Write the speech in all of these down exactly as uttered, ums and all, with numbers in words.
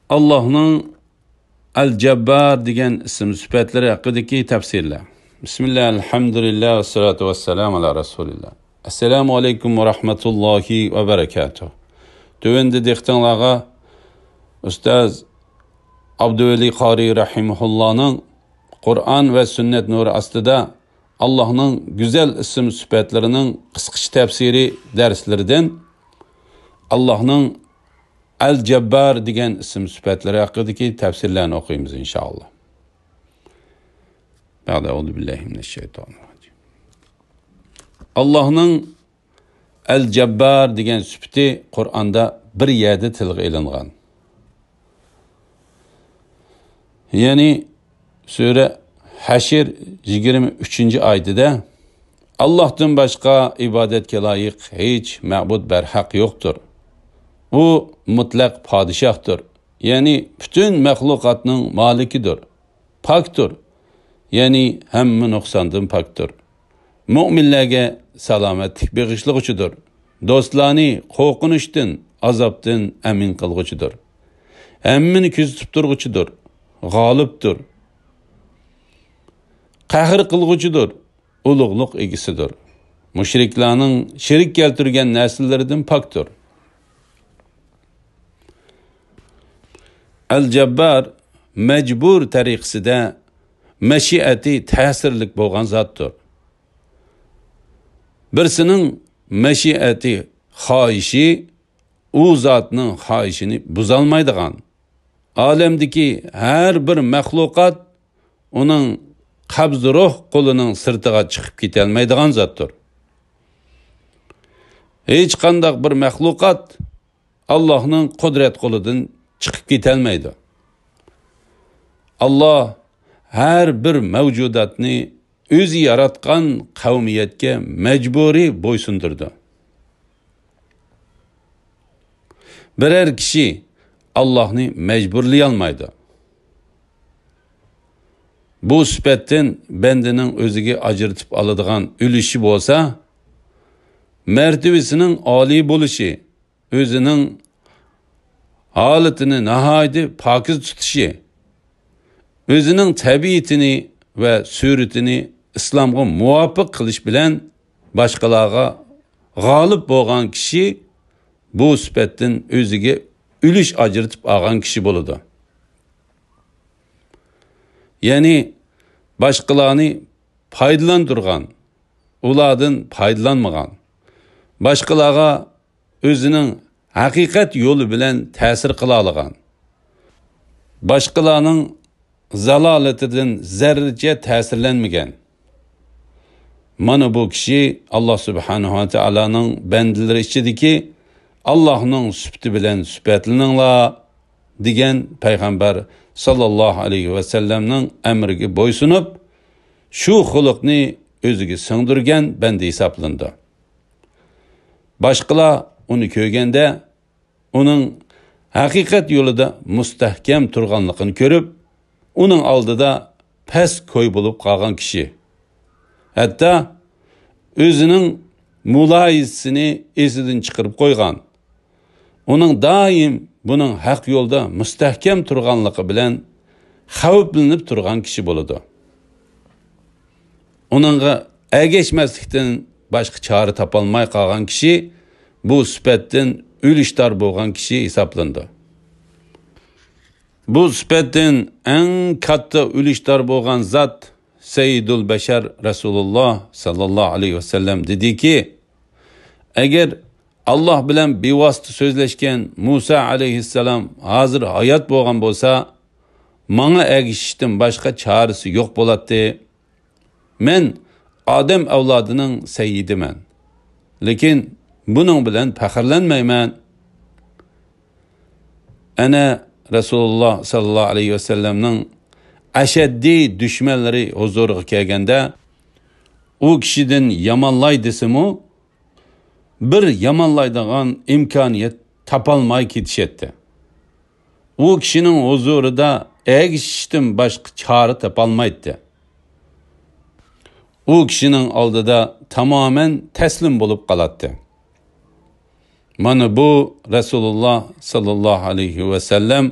ئاللاھنىڭ ئەل-جەببار دېگەن ئىسىم سۈپەتلىرى ھەققىدىكى تەپسىرلەر. بىسمىللا، ئەلھەمدۇلىللا، ۋەسسالاتۇ ۋەسسالامۇ ئالا رەسۇلىللا. ئەسسالامۇ ئەلەيكۇم ۋە رەھمەتۇللاھى ۋە بەرەكاتۇھ. تۆۋەندە دىققىتىڭلارغا ئۇستاز ئابدۇۋەلى قارىي رەھىمەھۇللانىڭ قۇرئان ۋە سۈننەت نۇرى ئاستىدا ئاللاھنىڭ گۈزەل ئىسىم سۈپەتلىرىنىڭ قىسقىچە تەپسىرى دەرسلىرىدىن ئاللاھنىڭ ئەل-جەببار دېگەن ئىسىم سۈپەتلىرى ھەققىدىكى تەپسىرلەرنى ئوقۇيمىز، ئىنشائاللا. بەئدە، ئەئۇزۇ بىللاھى مىنەششەيتانىررەجىم. ئاللاھنىڭ ئەل-جەببار دېگەن سۈپىتى قۇرئاندا بىر يەردە تىلغا ئېلىنغان. يەنى سۈرە ھەشر يىگىرمە ئۈچىنچى ئايىتىدە، ئاللاھتىن باشقا ئىبادەتكە لايىق ھېچ مەبۇد بەرھەق يوقتۇر. ئۇ مۇتلەق پادىشاھتۇر، يەنى پۈتۈن مەخلۇقاتنىڭ مالىكىدۇر. پاكتۇر، يەنى ھەممە نۇقساندىن پاكتۇر. مۆمىنلەرگە سالامەتلىك بېغىشلىغۇچىدۇر. دوستلارنى قورقۇنچتىن، ئازابتىن ئەمىن قىلغۇچىدۇر. ھەممىنى كۆزىتىپ تۇرغۇچىدۇر. غالىبتۇر. قەھر قىلغۇچىدۇر. ئۇلۇغلۇق ئىگىسىدۇر. مۇشرىكلارنىڭ شېرىك كەلتۈرگەن نەرسىلىرىدىن پاكتۇر. ئەل-جەببار مەجبۇر تەرىقىسىدە مەشىئەتى تەسىرلىك بولغان زاتتۇر. بىرسىنىڭ مەشىئەتى، خاھىشى ئۇ زاتنىڭ خاھىشىنى بۇزالمايدىغان، ئالەمدىكى ھەر بىر مەخلۇقات ئۇنىڭ قەبزى روھ قولىنىڭ سىرتىغا چىقىپ كېتەلمەيدىغان زاتتۇر. ھېچقانداق بىر مەخلۇقات ئاللاھنىڭ قۇدرەت قولىدىن چىقىپ كېتەلمەيدۇ. ئاللاھ ھەر بىر مەۋجۇداتنى ئۆزى ياراتقان قەۋمىيەتكە مەجبۇرىي بويسۇندۇرىدۇ. بىرەر كىشى ئاللاھنى مەجبۇرلىيالمايدۇ. بۇ سۈپەتتىن بەندىنىڭ ئۆزىگە ئاجرىتىپ ئالىدىغان ئۈلۈشى بولسا، مەرتىۋىسىنىڭ ئالىي بولۇشى، ئۆزىنىڭ ھالىتىنى ناھايىتى پاكىز تۇتۇشى، ئۆزىنىڭ تەبىئىتىنى ۋە سۈرىتىنى ئىسلامغا مۇۋاپىق قىلىش بىلەن باشقىلارغا غالىب بولغان كىشى بۇ سۈپەتتىن ئۆزىگە ئۈلۈش ئاجرىتىپ ئالغان كىشى بولىدۇ. يەنى باشقىلارنى پايدىلاندۇرغان، ئۇلاردىن پايدىلانمىغان، باشقىلارغا ئۆزىنىڭ ھەقىقەت يولى بىلەن تەسىر قىلالىغان، باشقىلارنىڭ زالالىتىدىن زەررىچە تەسىرلەنمىگەن. مانا بۇ كىشى ئاللاھ سۇبھانەھۇ ۋە تائالانىڭ بەندىلىرى ئىچىدىكى، ئاللاھنىڭ سۈپىتى بىلەن سۈپەتلىنىڭلار دېگەن پەيغەمبەر ساللاللاھۇ ئەلەيھى ۋەسەللەمنىڭ ئەمرىگە بويسۇنۇپ، شۇ خۇلقنى ئۆزىگە سىڭدۈرگەن بەندە ھېسابلىنىدۇ. باشقىلار ئۇنى كۆرگەندە، ئۇنىڭ ھەقىقەت يولىدا مۇستەھكەم تۇرغانلىقىنى كۆرۈپ، ئۇنىڭ ئالدىدا پەس كوي بولۇپ قالغان كىشى، ھەتتا ئۆزىنىڭ مۇلاھىزىسىنى ئېسىدىن چىقىرىپ قويغان، ئۇنىڭ دائىم بۇنىڭ ھەق يولدا مۇستەھكەم تۇرغانلىقى بىلەن خەۋپلىنىپ تۇرغان كىشى بولىدۇ. ئۇنىڭغا ئەگەشمەسلىكتىن باشقا چارە تاپالماي قالغان كىشى بۇ سۈپەتتىن ئۈلۈشدار بولغان كىشى ھېسابلىنىدۇ. بۇ سۈپەتتىن ئەڭ كاتتا ئۈلۈشدار بولغان زات سەييىدۇل بەشەر رەسۇلۇللاھ ساللاللاھۇ ئەلەيھى ۋەسەللەم دېدىكى، ئەگەر ئاللاھ بىلەن بىۋاسىتە سۆزلەشكەن مۇسا ئەلەيھىسسالام ھازىر ھايات بولغان بولسا، ماڭا ئەگىشىشتىن باشقا چارىسى يوق بولاتتى. مەن ئادەم ئەۋلادىنىڭ سەييىدىمەن. لېكىن بۇنىڭ بىلەن پەخىرلەنمەيمەن. ئەنە رەسۇلۇللاھ ساللاللاھۇ ئەلەيھى ۋەسەللەمنىڭ ئەشەددىي دۈشمەنلىرى ھۇزۇرىغا كەلگەندە، ئۇ كىشىدىن يامانلاي دېسىمۇ، بىر يامانلايدىغان ئىمكانىيەت تاپالماي كېتىشەتتى. ئۇ كىشىنىڭ ھۇزۇرىدا ئەگىشىشتىن باشقا چارە تاپالمايتتى. ئۇ كىشىنىڭ ئالدىدا تامامەن تەسلىم بولۇپ قالاتتى. مانا بۇ رەسۇلۇللاھ ساللاللاھۇ ئەلەيھى ۋەسەللەم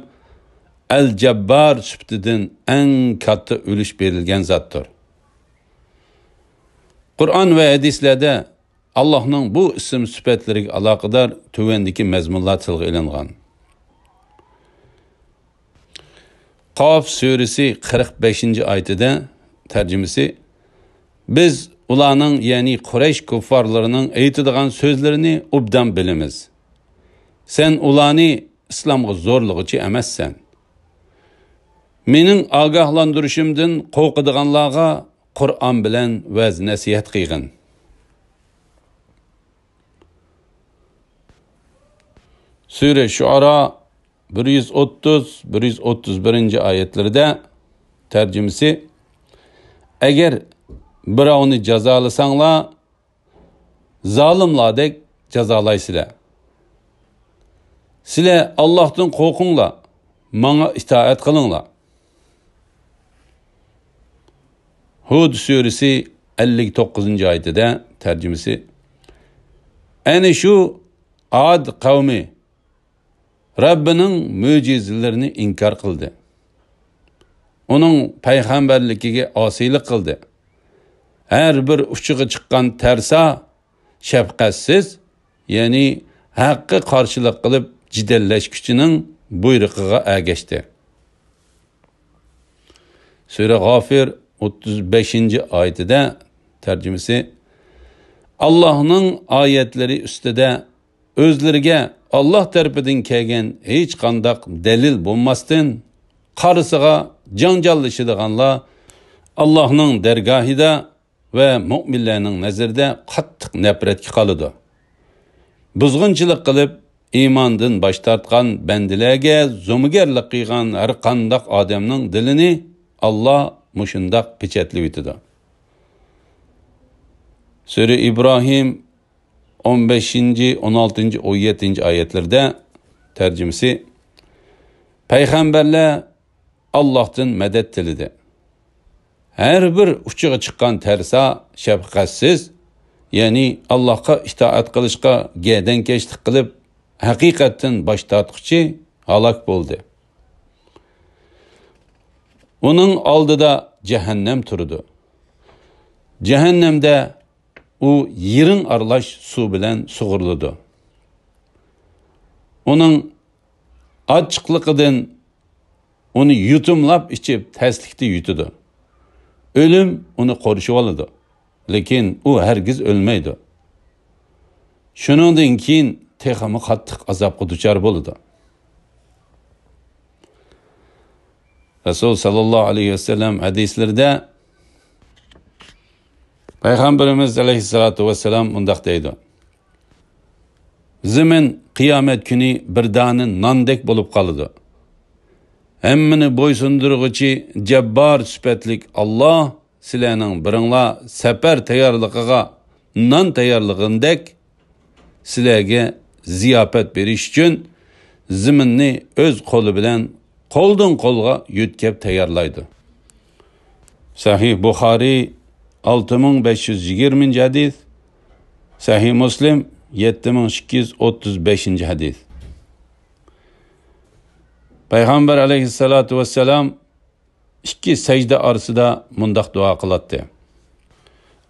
ئەل-جەببار سۈپىتىدىن ئەڭ كاتتا ئۈلۈش بېرىلگەن زاتتۇر. قۇرئان ۋە ھەدىسلەردە ئاللاھنىڭ بۇ ئىسىم سۈپەتلىرىگە ئالاقىدار تۆۋەندىكى مەزمۇنلار تىلغا ئېلىنغان. قاف سۈرىسى قىرىق بەشىنچى ئايىتىدە، تەرجىمىسى، بىز ئۇلارنىڭ، يەنى قۇرەيش كۇففارلىرىنىڭ ئېيتىدىغان سۆزلىرىنى ئوبدان بىلىمىز. سەن ئۇلارنى ئىسلامغا زورلىغۇچى ئەمەسسەن. مېنىڭ ئاگاھلاندۇرۇشۇمدىن قورقىدىغانلارغا قۇرئان بىلەن ۋەز-نەسىھەت قىلغىن. سۈرە شۇئارا بىر يۈز ئوتتۇز، بىر يۈز ئوتتۇز بىرىنچى ئايەتلىرىدە، تەرجىمىسى، ئەگەر بىراۋنى جازالىساڭلار، زالىملاردەك جازالايسىلەر. سىلەر ئاللاھتىن قورقۇڭلار، ماڭا ئىتائەت قىلىڭلار. ھۇد سۈرىسى ئەللىك توققۇزىنچى ئايىتىدە، تەرجىمىسى، ئەنە شۇ ئاد قەۋمى رەببىنىڭ مۆجىزىلىرىنى ئىنكار قىلدى. ئۇنىڭ پەيغەمبەرلىكىگە ئاسىيلىق قىلدى. ھەر بىر ئۇچىغا چىققان تەرسا شەپقەتسىز، يەنى ھەققە قارشىلىق قىلىپ جېدەللەشكۈچىنىڭ بۇيرۇقىغا ئەگەشتى. سۈرە غافىر ئوتتۇز بەشىنچى ئايىتىدە، تەرجىمىسى، ئاللاھنىڭ ئايەتلىرى ئۈستىدە ئۆزلىرىگە ئاللاھ تەرىپىدىن كەلگەن ھېچقانداق دەلىل بولماستىن، قارىسىغا جاڭجاللىشىدىغانلار ئاللاھنىڭ دەرگاھىدا ۋە مۆمىنلەرنىڭ نەزىرىدە قاتتىق نەپرەتكە قالىدۇ. بۇزغۇنچىلىق قىلىپ، ئىماندىن باش تارتقان بەندىلەرگە زومىگەرلىك قىلغان ھەرقانداق ئادەمنىڭ دىلىنى ئاللاھ مۇشۇنداق پېچەتلىۋېتىدۇ. سۈرە ئىبراھىم ئون بەشىنچى، ئون ئالتىنچى، ئون يەتتىنچى ئايەتلىرىدە، تەرجىمىسى، پەيغەمبەرلەر ئاللاھتىن مەدەت تىلىدى. ھەر بىر ئۇچىغا چىققان تەرسا شەپقەتسىز، يەنى ئاللاھقا ئىتائەت قىلىشقا گەدەنكەشلىك قىلىپ، ھەقىقەتتىن باش تارتقۇچى ھالاك بولدى. ئۇنىڭ ئالدىدا جەھەننەم تۇرىدۇ. جەھەننەمدە ئۇ يىرىڭ ئارىلاش سۇ بىلەن سۇغۇرۇلىدۇ. ئۇنىڭ ئاچچىقلىقىدىن ئۇنى يۇتۇملاپ ئىچىپ، تەسلىكتە يۇتىدۇ. ئۆلۈم ئۇنى قورشىۋالىدۇ. لېكىن ئۇ ھەرگىز ئۆلمەيدۇ. شۇنىڭدىن كېيىن تېخىمۇ قاتتىق ئازابقا دۇچار بولىدۇ. رەسۇل ساللاللاھۇ ئەلەيھى ۋەسەللەم ھەدىسلىرىدە پەيغەمبىرىمىز ئەلەيھىسسالاتۇ ۋەسسالام مۇنداق دەيدۇ: زېمىن قىيامەت كۈنى بىر دانە ناندەك بولۇپ قالىدۇ. ھەممىنى بويسۇندۇرغۇچى جەببار سۈپەتلىك ئاللاھ سىلەرنىڭ بىرىڭلار سەپەر تەييارلىقىغا نان تەييارلىغىنىدەك، سىلەرگە زىياپەت بېرىش ئۈچۈن زېمىننى ئۆز قولى بىلەن قولدىن قولغا يۆتكەپ تەييارلايدۇ. سەھىھ بۇخارىي، ئالتە مىڭ بەش يۈز يىگىرمىنچى ھەدىس، سەھىھ مۇسلىم، يەتتە مىڭ ئىككى يۈز ئوتتۇز بەشىنچى ھەدىس. پەيغەمبەر ئەلەيھىسسالاتۇ ۋەسسالام ئىككى سەجدە ئارىسىدا مۇنداق دۇئا قىلاتتى: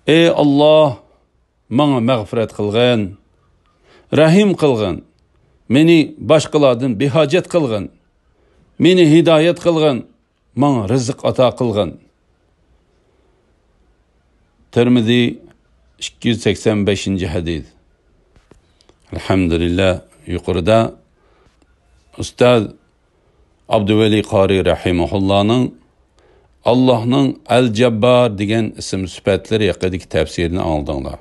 ئەي ئاللاھ، ماڭا مەغپىرەت قىلغىن، رەھىم قىلغىن، مېنى باشقىلاردىن بىھاجەت قىلغىن، مېنى ھىدايەت قىلغىن، ماڭا رىزىق ئاتا قىلغىن. تىرمىزى، ئىككى يۈز سەكسەن بەشىنچى ھەدىس. ئەلھەمدۇلىللا، يۇقىرىدا ئۇستاز ئابدۇۋەلى قارى رەھىمەھۇللانىڭ ئاللاھنىڭ ئەل-جەببار دېگەن ئىسىم سۈپەتلىرى ھەققىدىكى تەپسىرىنى ئاڭلىدىڭلار.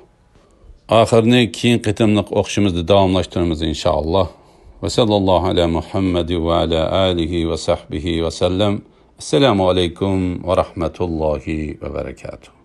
ئاخىرىنى كېيىنكى قېتىملىق ئوقۇشىمىزدا داۋاملاشتۇرىمىز، ئىنشائاللاھ. ۋە ساللاللاھۇ ئەلا مۇھەممەد ۋە ئەلا ئالىھى ۋە سەھبىھى ۋە سەللەم. ئەسسالامۇ ئەلەيكۇم ۋە رەھمەتۇللاھى ۋە بەرەكاتۇھ.